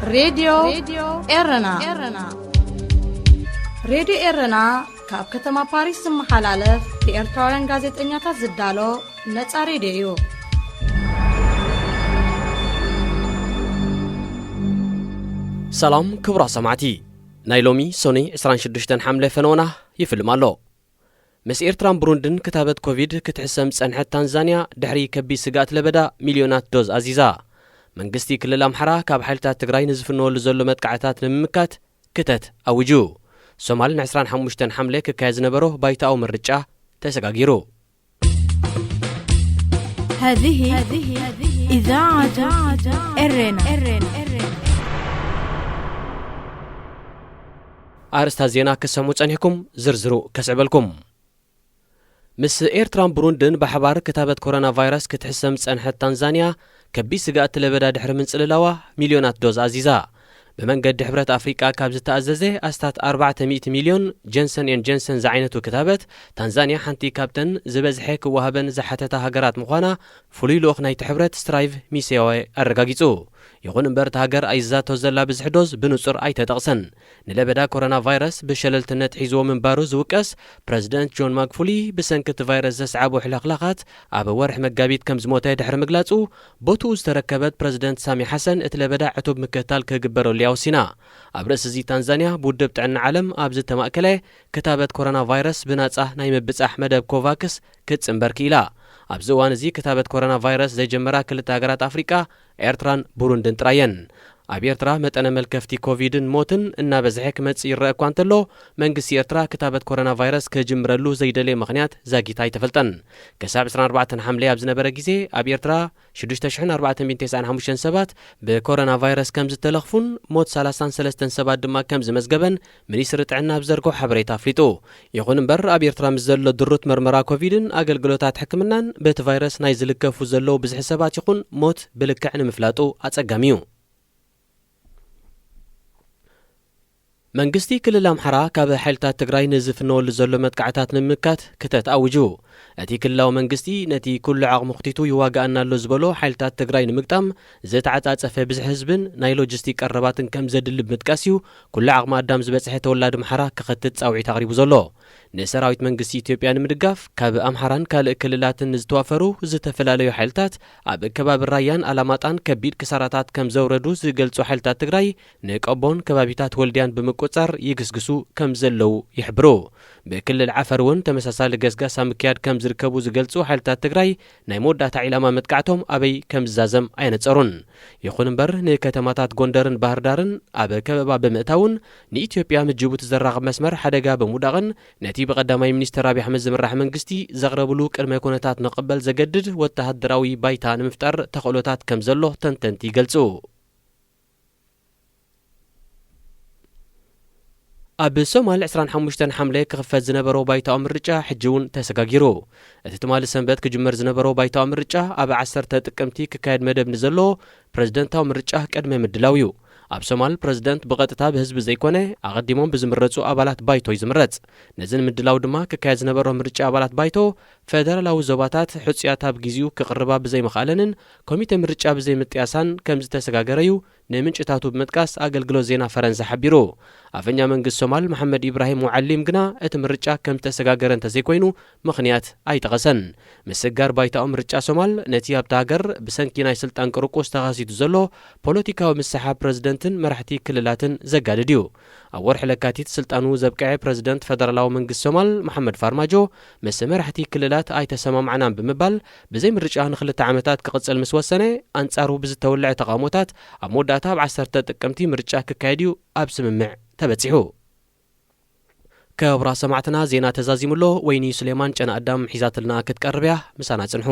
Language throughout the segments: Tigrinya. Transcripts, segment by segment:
ሬድዮ ኤረና። ሬድዮ ኤረና ካብ ከተማ ፓሪስ ዝመሓላለፍ ብኤርትራውያን ጋዜጠኛታት ዝዳሎ ነጻ ሬድዮ እዩ። ሰላም ክቡራት ሰማዕቲ፣ ናይ ሎሚ ሶኒ ዕስራን ሽዱሽተን ሓምለ ፈነወና ይፍልም ኣሎ። ምስ ኤርትራን ብሩንድን ክታበት ኮቪድ ክትሕሰም ዝጸንሐት ታንዛንያ፣ ድሕሪ ከቢድ ስግኣት ለበዳ ሚልዮናት ዶዝ ኣዚዛ። መንግስቲ ክልል ኣምሓራ ካብ ሓይልታት ትግራይ ንዝፍነወሉ ዘሎ መጥቃዕታት ንምምካት ክተት ኣዊጁ። ሶማል ን ዕስራን ሓሙሽተን ሓምለ ክካየድ ዝነበሮ ባይታዊ ምርጫ ተሰጋጊሩ። هذه إذاعة إرنا. ኣርእስታት ዜና ክሰምዑ ጸኒሕኩም፣ ዝርዝሩ ከስዕበልኩም። ምስ ኤርትራን ብሩንድን ብሓባር ክታበት ኮሮና ቫይረስ ክትሕሰም ዝጸንሐት ታንዛንያ፣ ከቢድ ስግኣት ለበዳ ድሕሪ ምንጽልላዋ ሚልዮናት ዶዝ ኣዚዛ። ብመንገዲ ሕብረት ኣፍሪቃ ካብ ዝተኣዘዘ ኣስታት ኣርባዕተ ሚእቲ ሚልዮን ጀንሰን ኤን ጀንሰን ዝዓይነቱ ክታበት፣ ታንዛንያ ሓንቲ ካብተን ዝበዝሐ ክወሃበን ዝሓተታ ሃገራት ምዃና ፍሉይ ልኡኽ ናይቲ ሕብረት ስትራይቭ ሚሴዋይ ኣረጋጊጹ። ይኹን እምበር፣ እታ ሃገር ኣይዛቶ ዘላ ብዝሒ ዶዝ ብንጹር ኣይተጠቕሰን። ንለበዳ ኮሮና ቫይረስ ብሸለልትነት ሒዝዎ ምንባሩ ዝውቀስ ፕረዚደንት ጆን ማግፉሊ፣ ብሰንኪ እቲ ቫይረስ ዘስዓቦ ሕልኽላኻት ኣብ ወርሒ መጋቢት ከም ዝሞተ ድሕሪ ምግላጹ፣ ቦትኡ ዝተረከበት ፕረዚደንት ሳሚ ሓሰን እቲ ለበዳ ዕቱብ ምክትታል ክግበረሉ እያ ወሲና። ኣብ ርእሲ እዚ፣ ታንዛንያ ብውድብ ጥዕና ዓለም ኣብ ዝተማእከለ ክታበት ኮሮና ቫይረስ ብናጻ ናይ ምብጻሕ መደብ ኮቫክስ ክትጽንበር ክኢላ። ኣብዚ እዋን እዚ ክታበት ኮሮና ቫይረስ ዘይጀመራ ክልተ ሃገራት ኣፍሪቃ ኤርትራን ቡሩንድን ጥራየን። ኣብ ኤርትራ መጠነ መልከፍቲ ኮቪድን ሞትን እናበዝሐ ክመጽእ ይረአ እኳ እንተሎ፣ መንግስቲ ኤርትራ ክታበት ኮሮና ቫይረስ ክጅምረሉ ዘይደለየ ምኽንያት ዛጊት ኣይተፈልጠን። ክሳብ ዕስራን ኣርባዕተን ሓምለ ኣብ ዝነበረ ግዜ፣ ኣብ ኤርትራ ሽዱሽተ ሽሕን ኣርባዕተ ሚእትን ተስዓን ሓሙሽተን ሰባት ብኮሮና ቫይረስ ከም ዝተለኽፉን ሞት ሰላሳን ሰለስተን ሰባት ድማ ከም ዝመዝገበን ሚኒስትሪ ጥዕና ኣብ ዘርግሖ ሓበሬታ ኣፍሊጡ። ይኹን እምበር፣ ኣብ ኤርትራ ምስ ዘሎ ድሩት መርመራ ኮቪድን ኣገልግሎታት ሕክምናን፣ በቲ ቫይረስ ናይ ዝልከፉ ዘለዉ ብዝሒ ሰባት ይኹን ሞት ብልክዕ ንምፍላጡ ኣጸጋሚ እዩ። መንግስቲ ክልል ኣምሓራ ካብ ሓይልታት ትግራይ ንዝፍነወሉ ዘሎ መጥቃዕታት ንምምካት ክተት ኣዊጁ። እቲ ክልላዊ መንግስቲ፣ ነቲ ኩሉ ዓቕሙ ኣኽቲቱ ይዋጋኣና ኣሎ ዝበሎ ሓይልታት ትግራይ ንምግጣም ዝተዓጻጸፈ ብዝሒ ህዝብን ናይ ሎጂስቲክ ቀረባትን ከም ዘድሊ ብምጥቃስ እዩ፣ ኩሉ ዓቕሚ ኣዳም ዝበጽሐ ተወላዲ ኣምሓራ ክኸትት ጻውዒት ኣቕሪቡ ዘሎ። ንሰራዊት መንግስቲ ኢትዮጵያ ንምድጋፍ፣ ካብ ኣምሓራን ካልእ ክልላትን ንዝተዋፈሩ ዝተፈላለዩ ሓይልታት፣ ኣብ ከባቢ ራያን ኣላማጣን ከቢድ ክሳራታት ከም ዘውረዱ ዝገልጹ ሓይልታት ትግራይ፣ ንቆቦን ከባቢታት ወልድያን ብምቁጽጻር ይግስግሱ ከም ዘለዉ ይሕብሩ። ብክልል ዓፈር እውን ተመሳሳሊ ገስጋስ ኣብ ምክያድ ከም ዝርከቡ ዝገልጹ ሓይልታት ትግራይ፣ ናይ መወዳእታ ዒላማ መጥቃዕቶም ኣበይ ከም ዝዛዘም ኣየነጸሩን። ይኹን እምበር፣ ንከተማታት ጎንደርን ባህር ዳርን ኣብ ከበባ ብምእታውን፣ ንኢትዮጵያ ምስ ጅቡቲ ዘራኽብ መስመር ሓደጋ ብምውዳቕን፣ ነቲ ብቀዳማይ ሚኒስትር ኣብይ ኣሕመድ ዝምራሕ መንግስቲ ዘቕረብሉ ቅድመ ኩነታት ንቕበል ዘገድድ ወተሃደራዊ ባይታ ንምፍጣር ተኽእሎታት ከም ዘሎ ተንተንቲ ይገልጹ። ኣብ ሶማል ዕስራን ሓሙሽተን ሓምለ ክኽፈት ዝነበሮ ባይታዊ ምርጫ ሕጂ እውን ተሰጋጊሩ። እቲ ትማሊ ሰንበት ክጅመር ዝነበሮ ባይታዊ ምርጫ፣ ኣብ ዓሰርተ ጥቅምቲ ክካየድ መደብ ንዘሎ ፕረዚደንታዊ ምርጫ ቅድመ ምድላው እዩ። ኣብ ሶማል፣ ፕረዚደንት ብቐጥታ ብህዝቢ ዘይኮነ፣ ኣቐዲሞም ብዝምረጹ ኣባላት ባይቶ እዩ ዝምረጽ። ነዚ ንምድላው ድማ፣ ክካየድ ዝነበሮ ምርጫ ኣባላት ባይቶ ፈደራላዊ ዞባታት ሕጹያት ኣብ ግዜኡ ክቕርባ ብዘይምኽኣለንን ኮሚተ ምርጫ ብዘይምጥያሳን ከም ዝተሰጋገረ እዩ ንምንጭታቱ ብምጥቃስ ኣገልግሎት ዜና ፈረንሳ ሓቢሩ። ኣፈኛ መንግስቲ ሶማል መሓመድ ኢብራሂም ሙዓሊም ግና፣ እቲ ምርጫ ከም ዝተሰጋገረ እንተዘይኮይኑ፣ ምኽንያት ኣይጠቐሰን። ምስግጋር ባይታዊ ምርጫ ሶማል፣ ነቲ ኣብታ ሃገር ብሰንኪ ናይ ስልጣን ቅርቁስ ተኸሲቱ ዘሎ ፖለቲካዊ ምስሓብ ፕረዚደንትን መራሕቲ ክልላትን ዘጋድድ እዩ። ኣብ ወርሒ ለካቲት ስልጣኑ ዘብቅዐ ፕረዚደንት ፈደራላዊ መንግስቲ ሶማል መሓመድ ፋርማጆ፣ ምስ መራሕቲ ክልላት ኣይተሰማማዕናን ብምባል፣ ብዘይ ምርጫ ንኽልተ ዓመታት ክቕጽል ምስ ወሰነ፣ ኣንጻሩ ብዝተወልዐ ተቓውሞታት፣ ኣብ መወዳእታ ኣብ ዓሰርተ ጥቅምቲ ምርጫ ክካየድ እዩ ኣብ ስምምዕ ተበጺሑ። ክቡራት ሰማዕትና፣ ዜና ተዛዚሙ ኣሎ። ወይኒ ሱሌማን ጨና ኣዳም ሒዛትልና ክትቀርብ እያ። ምሳና ጽንሑ።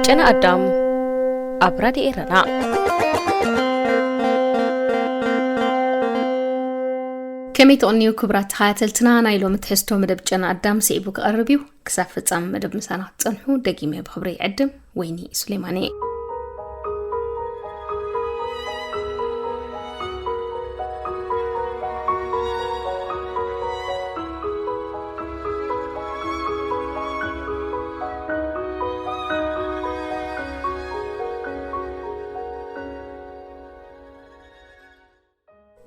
ጨና ኣዳም ኣብ ራድዮ ኤረና። ከመይ ትቕንዩ ክቡራት ተኸታተልትና? ናይ ሎሚ ትሕዝቶ መደብ ጨና ኣዳም ስዒቡ ክቐርብ እዩ። ክሳብ ፍጻመ መደብ ምሳና ክትጸንሑ ደጊመ ብኽብሪ ይዕድም። ወይኒ ሱሌማን እየ።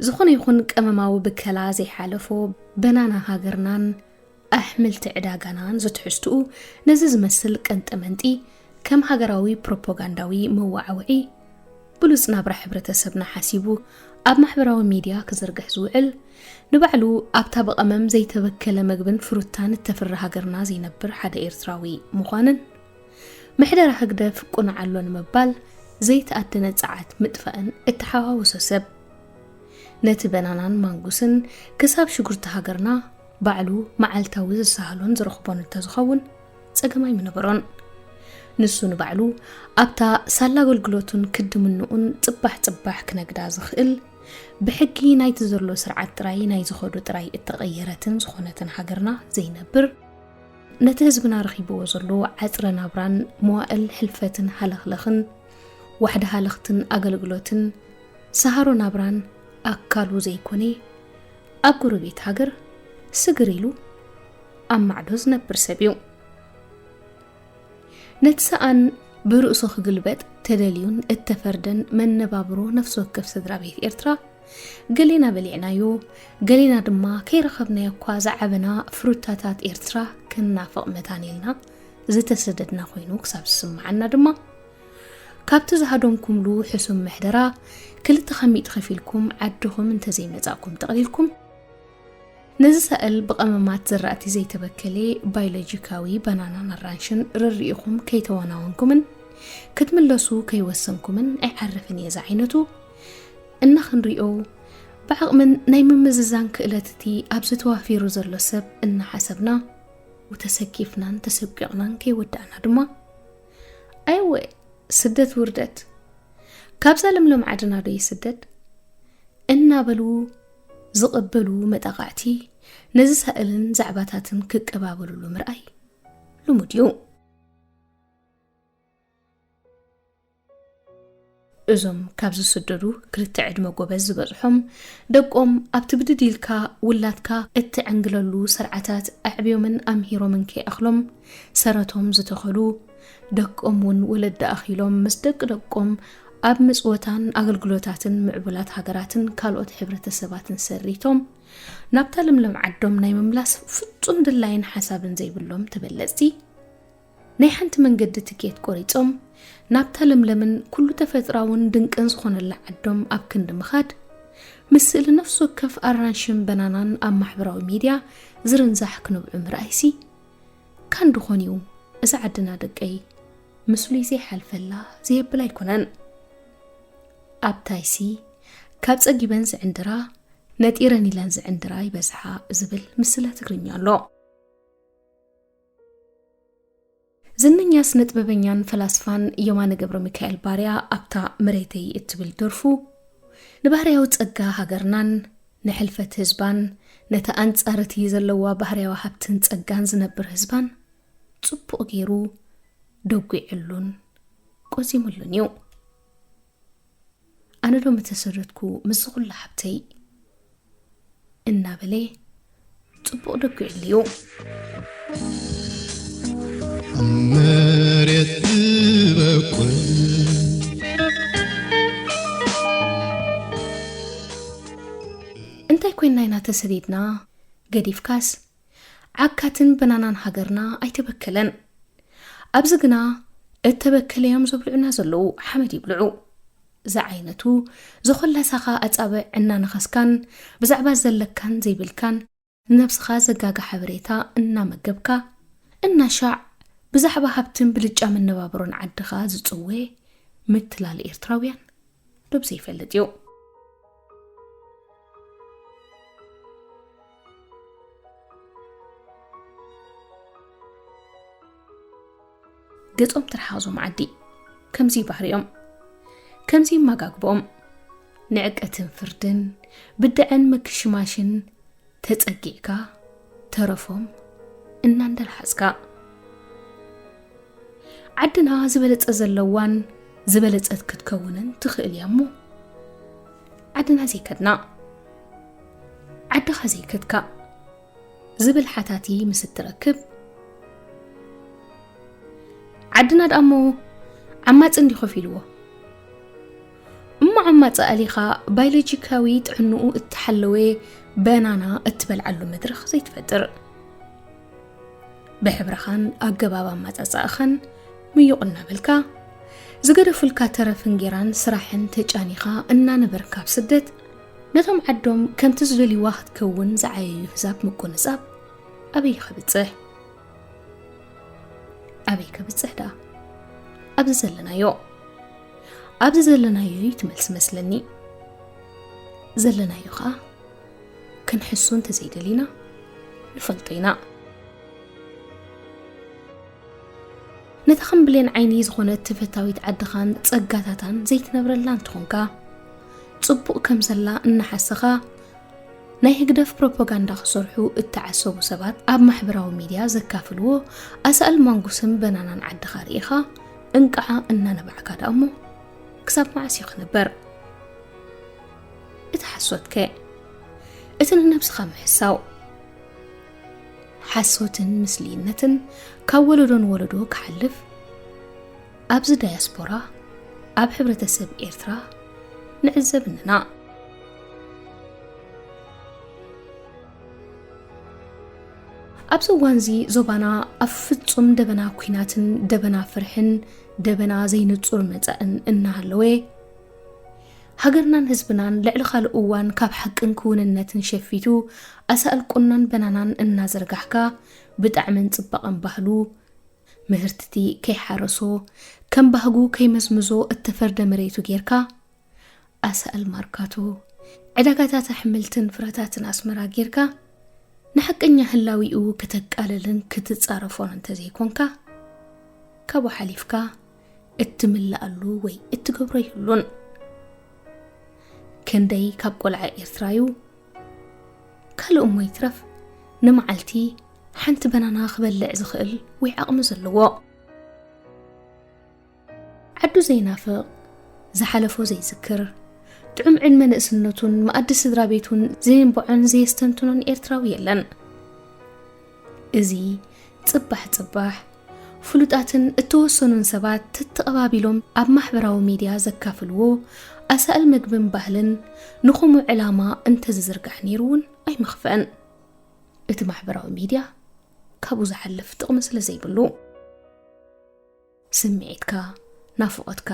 ዝኾነ ይኹን ቀመማዊ ብከላ ዘይሓለፎ በናና ሃገርናን ኣሕምልቲ ዕዳጋናን ዝትሕዝትኡ ነዚ ዝመስል ቀንጠመንጢ ከም ሃገራዊ ፕሮፓጋንዳዊ መዋዓውዒ ብሉጽ ናብራ ሕብረተሰብና ሓሲቡ ኣብ ማሕበራዊ ሚድያ ክዝርግሕ ዝውዕል፣ ንባዕሉ ኣብታ ብቐመም ዘይተበከለ መግብን ፍሩታን እተፍሪ ሃገርና ዘይነብር ሓደ ኤርትራዊ ምዃንን፣ ምሕደራ ህግደፍ ቁናዕ ኣሎ ንምባል ዘይተኣደነ ጸዓት ምጥፋእን እተሓዋወሶ ሰብ፣ ነቲ በናናን ማንጉስን ክሳብ ሽጉርቲ ሃገርና ባዕሉ መዓልታዊ ዝሰሃሎን ዝረኽቦን እንተዝኸውን ጸገም ኣይምነበሮን። ንሱ ንባዕሉ ኣብታ ሳላ ኣገልግሎቱን ክድምንኡን ጽባሕ ጽባሕ ክነግዳ ዝኽእል፣ ብሕጊ ናይቲ ዘሎ ስርዓት ጥራይ ናይ ዝኸዱ ጥራይ እተቐየረትን ዝኾነትን ሃገርና ዘይነብር፣ ነቲ ህዝብና ረኺብዎ ዘሎ ዓጽረ ናብራን መዋእል ሕልፈትን ሃለኽለኽን ዋሕዲ ሃለኽትን ኣገልግሎትን ሰሃሮ ናብራን ኣካሉ ዘይኮነ፣ ኣብ ጎረቤት ሃገር ስግር ኢሉ ኣብ ማዕዶ ዝነብር ሰብ እዩ። ነቲ ሰኣን ብርእሱ ክግልበጥ ተደልዩን እተፈርደን መነባብሮ ነፍሲ ወከፍ ስድራ ቤት ኤርትራ፣ ገሌና በሊዕናዮ፣ ገሌና ድማ ከይረኸብናዮ እኳ ዝዓበና ፍሩታታት ኤርትራ ክንናፍቕ መታን ኢልና ዝተሰደድና ኮይኑ ክሳብ ዝስምዓና ድማ፣ ካብቲ ዝሃደምኩምሉ ሕሱም ምሕደራ ክልተ ካብ ሚእቲ ከፊልኩም ዓድኹም እንተዘይመጻእኩም ጠቕሊልኩም፣ ነዚ ሳእል ብቐመማት ዘራእቲ ዘይተበከለ ባዮሎጂካዊ ባናናን ኣራንሽን ርርኢኹም ከይተወናወንኩምን ክትምለሱ ከይወሰንኩምን ኣይዓርፍን እየ ዝዓይነቱ እናኽንሪኦ፣ ብዓቕምን ናይ ምምዝዛን ክእለት እቲ ኣብዚ ተዋፊሩ ዘሎ ሰብ እናሓሰብና፣ ወተሰኪፍናን ተሰቂቕናን ከይወዳእና ድማ፣ "ኣይወ፣ ስደት ውርደት፣ ካብዛ ለምለም ዓድና ዶ ይስደድ?" እናበሉ ዝቕበሉ መጣቓዕቲ ነዚ ሳእልን ዛዕባታትን ክቀባበሉሉ ምርኣይ ልሙድ እዩ። እዞም ካብ ዝስደዱ ክልተ ዕድመ ጎበዝ ዝበጽሖም ደቆም ኣብቲ ብድድ ኢልካ ውላድካ እትዕንግለሉ ስርዓታት ኣዕብዮምን ኣምሂሮምን ከይኣኽሎም ሰረቶም ዝተኸሉ ደቆም እውን ወለዲ ኣኺሎም ምስ ደቂ ደቆም ኣብ ምጽወታን ኣገልግሎታትን ምዕቡላት ሃገራትን ካልኦት ሕብረተሰባትን ሰሪቶም ናብታ ለምለም ዓዶም ናይ ምምላስ ፍጹም ድላይን ሓሳብን ዘይብሎም ተበለጽቲ ናይ ሓንቲ መንገዲ ትኬት ቆሪጾም ናብታ ለምለምን ኩሉ ተፈጥራውን ድንቅን ዝኾነላ ዓዶም ኣብ ክንዲ ምኻድ፣ ምስ ስእሊ ነፍሲ ወከፍ ኣራንሽን በናናን ኣብ ማሕበራዊ ሚድያ ዝርንዛሕ ክነብዑ ምርኣይሲ፣ ካን ድኾን እዩ እዚ ዓድና ደቀይ ምስሉይ ዘይሓልፈላ ዘየብል ኣይኮነን። ኣብታይሲ ካብ ጸጊበን ዝዕንድራ፣ ነጢረን ኢለን ዝዕንድራ ይበዝሓ ዝብል ምስላ ትግርኛ ኣሎ። ዝነኛ ስነ ጥበበኛን ፈላስፋን የማነ ገብረ ሚካኤል ባርያ ኣብታ መሬተይ እትብል ደርፉ፣ ንባህርያዊ ጸጋ ሃገርናን ንሕልፈት ህዝባን ነቲ ኣንጻር እቲ ዘለዋ ባህርያዊ ሃብትን ጸጋን ዝነብር ህዝባን ጽቡቕ ገይሩ ደጒዕሉን ቆዚሙሉን እዩ። ኣነ ዶ ምተሰደድኩ ምስዚ ኩሉ ሃብተይ? እናበለ ጽቡቕ ደጒዕሉ እዩ። መሬት ትበቁል። እንታይ ኮይንና ኢና ተሰዲድና? ገዲፍካስ ዓካትን በናናን ሃገርና ኣይተበከለን። ኣብዚ ግና እተበከለ እዮም ዘብልዑና ዘለዉ፣ ሓመድ ይብልዑ። ዝዓይነቱ ዝኾላሳኻ ኣጻብዕ እናነኸስካን ብዛዕባ ዘለካን ዘይብልካን ንነብስኻ ዘጋጋ ሓበሬታ እናመገብካ፣ እናሻዕ ብዛዕባ ሃብትን ብልጫ መነባብሮን ዓድኻ ዝጽወ ምትላል ኤርትራውያን ዶብ ዘይፈልጥ እዩ። ገጾም ትርሓቕ ዞም ዓዲ። ከምዚ ባህሪኦም። ከምዚ ይመጋግቦም። ንዕቀትን ፍርድን፣ ብድዐን ምክሽማሽን ተጸጊዕካ፣ ተረፎም እናንደልሓጽካ። ዓድና ዝበለጸ ዘለዋን ዝበለጸት ክትከውንን ትኽእል እያ እሞ፣ ዓድና ዘይከድና፣ ዓድኻ ዘይከድካ ዝብል ሓታቲ ምስ እትረክብ፣ ዓድና ደኣ እሞ ዓማጺ እንዲ ከፊልዎ፣ እሞ ኣማጻኣሊኻ ባዮሎጂካዊ ጥዕንኡ እተሓለወ በናና እትበልዓሉ መድረኽ ዘይትፈጥር። ብሕብርኻን ኣገባብ ኣማጻጻእኻን ምዩቕ እናበልካ፣ ዝገደፉልካ ተረፍ እንጌራን ስራሕን ተጫኒኻ እናነበርካ ኣብ ስደት፣ ነቶም ዓዶም ከምቲ ዝደልይዋ ክትከውን ዝዓየዩ ህዛብ ምቁንጻብ ኣበይ ከብጽሕ? ኣበይ ከብጽሕ ደኣ? ኣብዚ ዘለናዮ። ኣብዚ ዘለናዮ እዩ እቲ መልሲ መስለኒ። ዘለናዮ ኸኣ ክንሕሱ እንተዘይደሊና ንፈልጦ ኢና። ነታ ከም ብሌን ዓይኒ ዝኾነት ተፈታዊት ዓድኻን ጸጋታታን ዘይትነብረላ እንተኾንካ፣ ጽቡቕ ከም ዘላ እናሓሰኻ፣ ናይ ህግደፍ ፕሮፓጋንዳ ክሰርሑ እተዓሰቡ ሰባት ኣብ ማሕበራዊ ሚድያ ዘካፍልዎ ኣሳእል ማንጉስን በናናን ዓድኻ ርኢኻ እንቃዓ እናነባዕካ ደኣ እሞ ክሳብ መዓስ እዩ ክነበር? እቲ ሓሶትከ? እቲ ንነብስኻ ምሕሳው። ሓሶትን ምስልይነትን ካብ ወለዶ ንወለዶ ክሓልፍ ኣብዚ ዳያስፖራ ኣብ ሕብረተሰብ ኤርትራ ንዕዘብ እንና። ኣብዚ እዋንዚ ዞባና ኣብ ፍጹም ደበና ኲናትን ደበና ፍርሕን ደበና ዘይንጹር መጻእን እናሃለወ፣ ሃገርናን ህዝብናን ልዕሊ ካልእ እዋን ካብ ሓቅን ክውንነትን ሸፊቱ ኣሳእል ቁኖን በናናን እናዘርጋሕካ ብጣዕምን ጽባቐን ባህሉ፣ ምህርትቲ ከይሓረሶ፣ ከም ባህጉ ከይመዝምዞ እተፈርደ መሬቱ ጌርካ፣ ኣሳእል ማርካቶ፣ ዕዳጋታት ኣሕምልትን ፍረታትን ኣስመራ ጌርካ፣ ንሓቀኛ ህላዊኡ ከተቃልልን ክትጻረፎን እንተዘይኮንካ፣ ካብኡ ሓሊፍካ እትምልኣሉ ወይ እትገብሮ የብሉን። ክንደይ ካብ ቆልዓ ኤርትራዩ ካልእ እሞ ይትረፍ፣ ንመዓልቲ ሓንቲ በናና ክበልዕ ዝኽእል ወይ ዓቕሚ ዘለዎ። ዓዱ ዘይናፍቕ፣ ዝሓለፎ ዘይዝክር፣ ጥዑም ዕድመ ንእስነቱን መኣዲ ስድራ ቤቱን ዘየንብዖን ዘየስተንትኖን ኤርትራዊ የለን። እዚ ጽባሕ ጽባሕ ፍሉጣትን እተወሰኑን ሰባት ተተቐባቢሎም ኣብ ማሕበራዊ ሚድያ ዘካፍልዎ ኣሳእል መግብን ባህልን ንኸምኡ ዕላማ እንተዝዝርጋሕ ነይሩ እውን ኣይመኽፍአን። እቲ ማሕበራዊ ሚድያ ካብኡ ዝሓልፍ ጥቕሚ ስለ ዘይብሉ። ስምዒትካ፣ ናፍቖትካ፣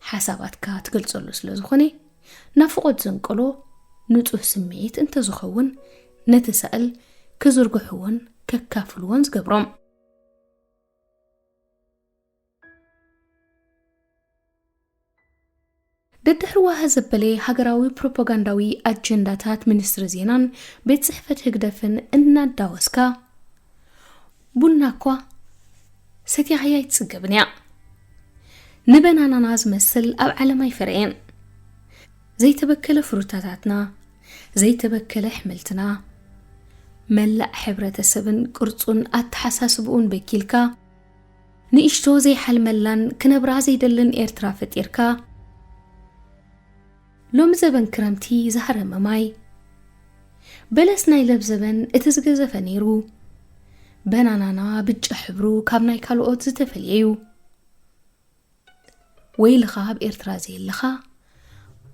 ሓሳባትካ ትገልጸሉ ስለ ዝኾነ፣ ናፍቖት ዘንቀሎ ንጹህ ስምዒት እንተዝኸውን፣ ነቲ ሳእል ክዝርግሕዎን ከካፍልዎን ዝገብሮም። ደድሕሪ ዋሃ ዘበለ ሃገራዊ ፕሮፓጋንዳዊ ኣጀንዳታት ሚኒስትሪ ዜናን ቤት ጽሕፈት ህግደፍን እናዳወስካ፣ ቡና እኳ ሰቲኻያ ኣይትጽገብን እያ። ንበናናና ዝመስል ኣብ ዓለም ኣይፈረየን። ዘይተበከለ ፍሩታታትና፣ ዘይተበከለ ኣሕምልትና፣ መላእ ሕብረተሰብን ቅርጹን ኣተሓሳስብኡን በኪልካ፣ ንእሽቶ ዘይሓልመላን ክነብራ ዘይደልን ኤርትራ ፈጢርካ፣ ሎሚ ዘበን ክረምቲ ዝሃረመ ማይ፣ በለስ ናይ ለብ ዘበን እቲ ዝገዘፈ ነይሩ። በናናና ብጫ ሕብሩ ካብ ናይ ካልኦት ዝተፈልየ እዩ። ወይልኻ ኣብ ኤርትራ ዘየለኻ፣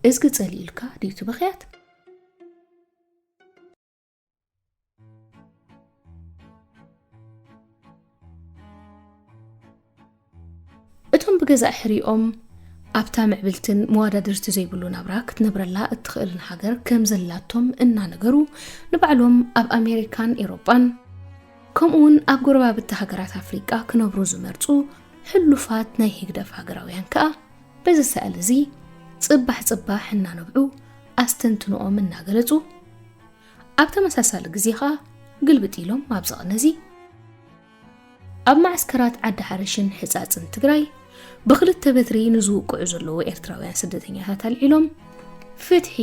እዝጊ ጸሊኡልካ ድዩ እቲ ብኽያት? እቶም ብገዛእ ሕሪኦም ኣብታ ምዕብልትን መዋዳድርቲ ዘይብሉ ናብራ ክትነብረላ እትኽእልን ሃገር ከም ዘላቶም እናነገሩ፣ ንባዕሎም ኣብ ኣሜሪካን ኤውሮጳን፣ ከምኡውን ኣብ ጎረባብቲ ሃገራት ኣፍሪቃ ክነብሩ ዝመርጹ ሕሉፋት ናይ ህግደፍ ሃገራውያን ከኣ፣ በዚ ሳእል እዚ ጽባሕ ጽባሕ እናነብዑ ኣስተንትኖኦም እናገለጹ፣ ኣብ ተመሳሳሊ ግዜ ኸኣ ግልብጥ ኢሎም ኣብዚ ቕነዚ ኣብ መዓስከራት ዓዲ ሓርሽን ሕጻጽን ትግራይ ብኽልተ በትሪ ንዝውቅዑ ዘለዉ ኤርትራውያን ስደተኛታት ኣልዒሎም፣ "ፍትሒ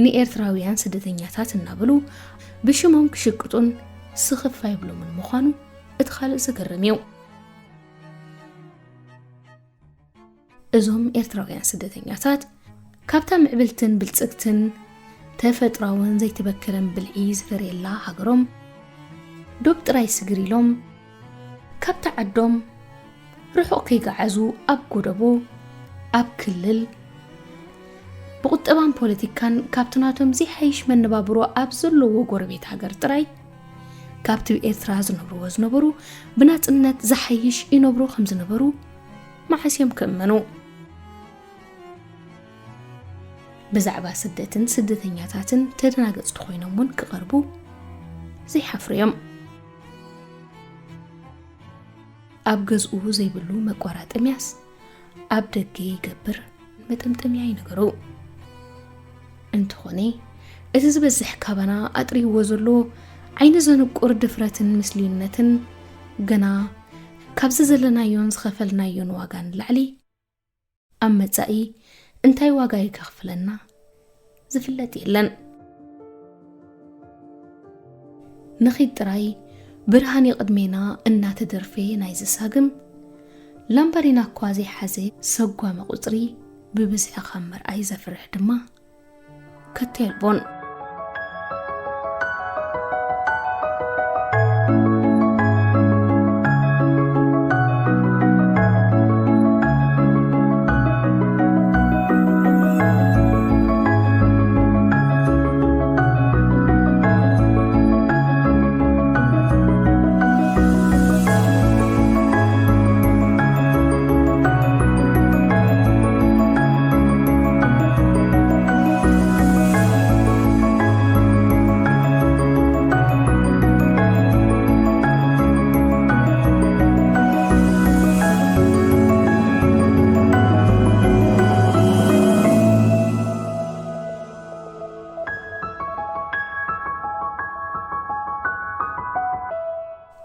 ንኤርትራውያን ስደተኛታት" እናበሉ ብሽሞም ክሽቅጡን ስኽፍ ኣይብሎምን ምዃኑ እቲ ካልእ ዘገርም እዩ። እዞም ኤርትራውያን ስደተኛታት ካብታ ምዕብልትን ብልጽግትን ተፈጥሮኣውን ዘይተበከለን ብልዒ ዝፈርየላ ሃገሮም ዶብ ጥራይ ስግር ኢሎም፣ ካብታ ዓዶም ርሑቕ ከይገዓዙ ኣብ ጎደቦ፣ ኣብ ክልል፣ ብቁጠባን ፖለቲካን ካብቲ ናቶም ዘይሓይሽ መነባብሮ ኣብ ዘለዎ ጎረቤት ሃገር ጥራይ፣ ካብቲ ኤርትራ ዝነብርዎ ዝነበሩ ብናጽነት ዝሓይሽ ይነብሩ ከም ዝነበሩ መዓስ እዮም ክእመኑ? ብዛዕባ ስደትን ስደተኛታትን ተደናገጽቲ ኮይኖም እውን ክቐርቡ ዘይሓፍሩ እዮም። ኣብ ገዝኡ ዘይብሉ መቋራጠሚያስ ኣብ ደገ ይገብር መጠምጠሚያ ይነገሩ። እንተኾነ፣ እቲ ዝበዝሕ ካባና ኣጥሪዎ ዘሎ ዓይኒ ዘንቁር ድፍረትን ምስልዩነትን፣ ገና ካብዚ ዘለናዮን ዝኸፈልናዮን ዋጋ ንላዕሊ፣ ኣብ መጻኢ እንታይ ዋጋ እዩ ከኽፍለና ዝፍለጥ የለን። ንኺድ ጥራይ ብርሃን ይቕድሜና እናተደርፈየ ናይ ዝሳግም፣ ላምባዲና እኳ ዘይሓዘ ሰጓሚ ቁጽሪ ብብዝሒ ካብ ምርኣይ ዘፍርሕ ድማ ከቶ የልቦን።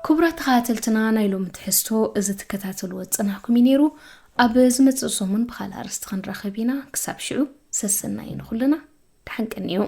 ክቡራት ተኸታተልትና፣ ናይ ሎሚ ትሕዝቶ እዚ ትከታተልዎ ዝጸናሕኩም እዩ ነይሩ። ኣብ ዝመጽእ ሰሙን ብኻልእ ኣርእስቲ ክንራኸብ ኢና። ክሳብ ሽዑ ሰሰናዩ ንኹልና። ደሓን ቀንዩ።